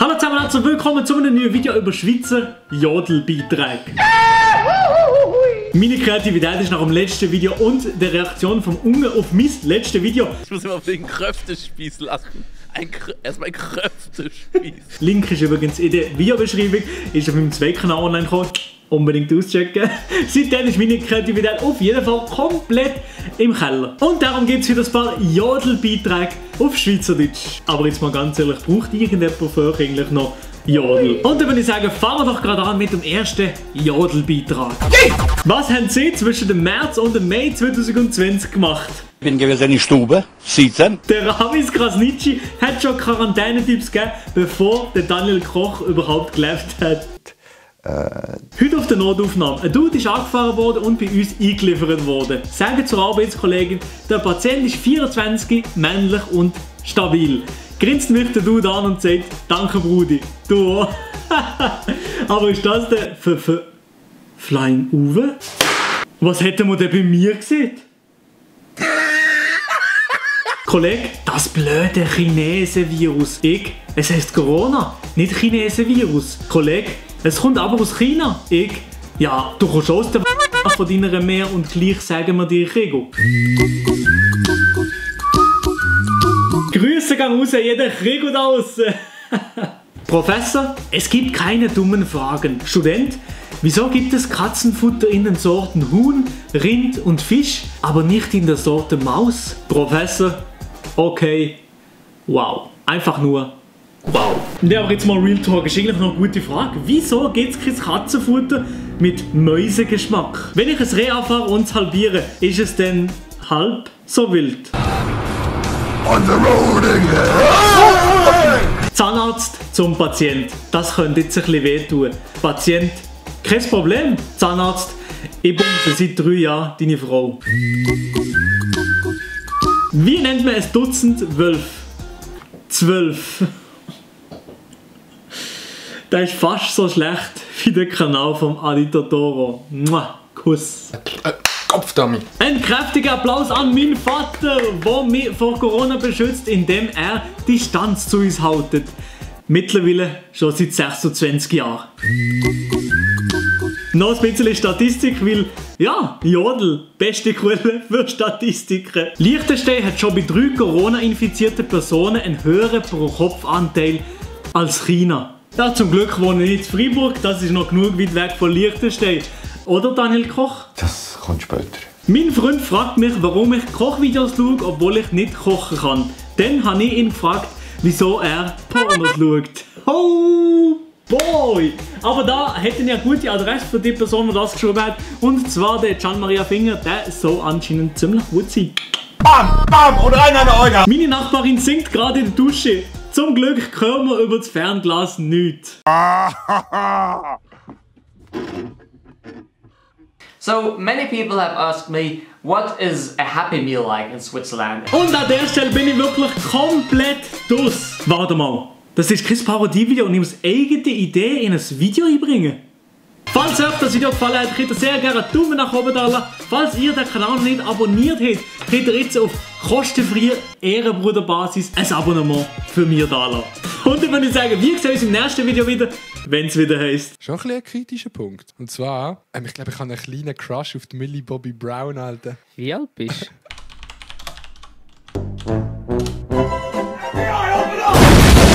Hallo zusammen und herzlich willkommen zu einem neuen Video über Schweizer Jodelbeiträge. Meine Kreativität ist nach dem letzten Video und der Reaktion vom Unge auf mein letztes Video. Ich muss immer auf den Kräftespieß lachen. Erstmal ein Kräftespieß. Link ist übrigens in der Videobeschreibung, ist auf meinem Zweitkanal online gekommen. Unbedingt auschecken. Seitdem ist meine Kreativität auf jeden Fall komplett im Keller. Und darum gibt es wieder ein paar Jodelbeiträge auf Schweizerdeutsch. Aber jetzt mal ganz ehrlich, braucht irgendjemand für euch eigentlich noch Jodel? Und dann würde ich sagen, fangen wir doch gerade an mit dem ersten Jodelbeitrag. Was haben Sie zwischen dem März und dem Mai 2020 gemacht? Ich bin gewesen in die Stube, sitzen. Der Ravis Krasnitschi hat schon Quarantänetipps gegeben, bevor der Daniel Koch überhaupt gelebt hat. Heute auf der Notaufnahme. Ein Dude ist angefahren worden und bei uns eingeliefert worden. Sagen zur Arbeitskollegin, der Patient ist 24, männlich und stabil. Grinst mich der Dude an und sagt, danke Brudi. Du auch. Aber ist das der Flying Uwe? Was hätte man denn bei mir gesehen? Kollege, das blöde Chinesen-Virus. Es heißt Corona, nicht Chinesen-Virus. Kollege, es kommt aber aus China. Ja, du kommst aus der von deiner Meer und gleich sagen wir dir Krigo. Grüße gehen raus, jeder Krigo da draussen. Professor, es gibt keine dummen Fragen. Student, wieso gibt es Katzenfutter in den Sorten Huhn, Rind und Fisch, aber nicht in der Sorte Maus? Professor, okay, wow. Einfach nur wow. Ja, aber jetzt mal Real Talk, ist eigentlich noch eine gute Frage. Wieso gibt es kein Katzenfutter mit Mäusegeschmack? Wenn ich ein Reh anfahre und es halbiere, ist es dann halb so wild? On the road again. Zahnarzt zum Patient. Das könnte jetzt ein bisschen wehtun. Patient, kein Problem. Zahnarzt, ich bumse seit 3 Jahren deine Frau. Wie nennt man ein Dutzend Wölfe? 12. Das ist fast so schlecht wie der Kanal vom Adi Totoro. Mua, Kuss. Kopfdummy. Ein kräftiger Applaus an meinen Vater, der mich vor Corona beschützt, indem er Distanz zu uns haltet. Mittlerweile schon seit 26 Jahren. Noch ein bisschen Statistik, weil, ja, Jodel, beste Quelle für Statistiken. Liechtenstein hat schon bei 3 Corona-infizierten Personen einen höheren Pro-Kopf-Anteil als China. Ja, zum Glück wohne ich nicht in Freiburg, das ist noch genug weit weg von Liechtenstein. Oder Daniel Koch? Das kommt später. Mein Freund fragt mich, warum ich Kochvideos schaue, obwohl ich nicht kochen kann. Dann habe ich ihn gefragt, wieso er Pornos schaut. Oh boy! Aber da hätten ja eine gute Adresse für die Person, die das geschrieben hat. Und zwar der Gian Maria Finger, der soll anscheinend ziemlich gut sein. Bam, bam und rein an Euer. Meine Nachbarin singt gerade in der Dusche. Zum Glück hören wir über das Fernglas nichts. So many people have asked me, what is a Happy Meal like in Switzerland? Und an der Stelle bin ich wirklich komplett dus. Warte mal, das ist kein Parodievideo und ich muss eigene Idee in ein Video einbringen. Falls euch das Video gefallen hat, könnt ihr sehr gerne einen Daumen nach oben da lassen. Falls ihr den Kanal noch nicht abonniert habt, könnt ihr jetzt auf kostenfreie Ehrenbruderbasis ein Abonnement für mich da lassen. Und dann würde ich sagen, wir sehen uns im nächsten Video wieder, wenn es wieder heisst. Schon ein bisschen ein kritischer Punkt. Und zwar, ich glaube, ich habe einen kleinen Crush auf die Millie Bobby Brown, Alter. Wie alt bist du?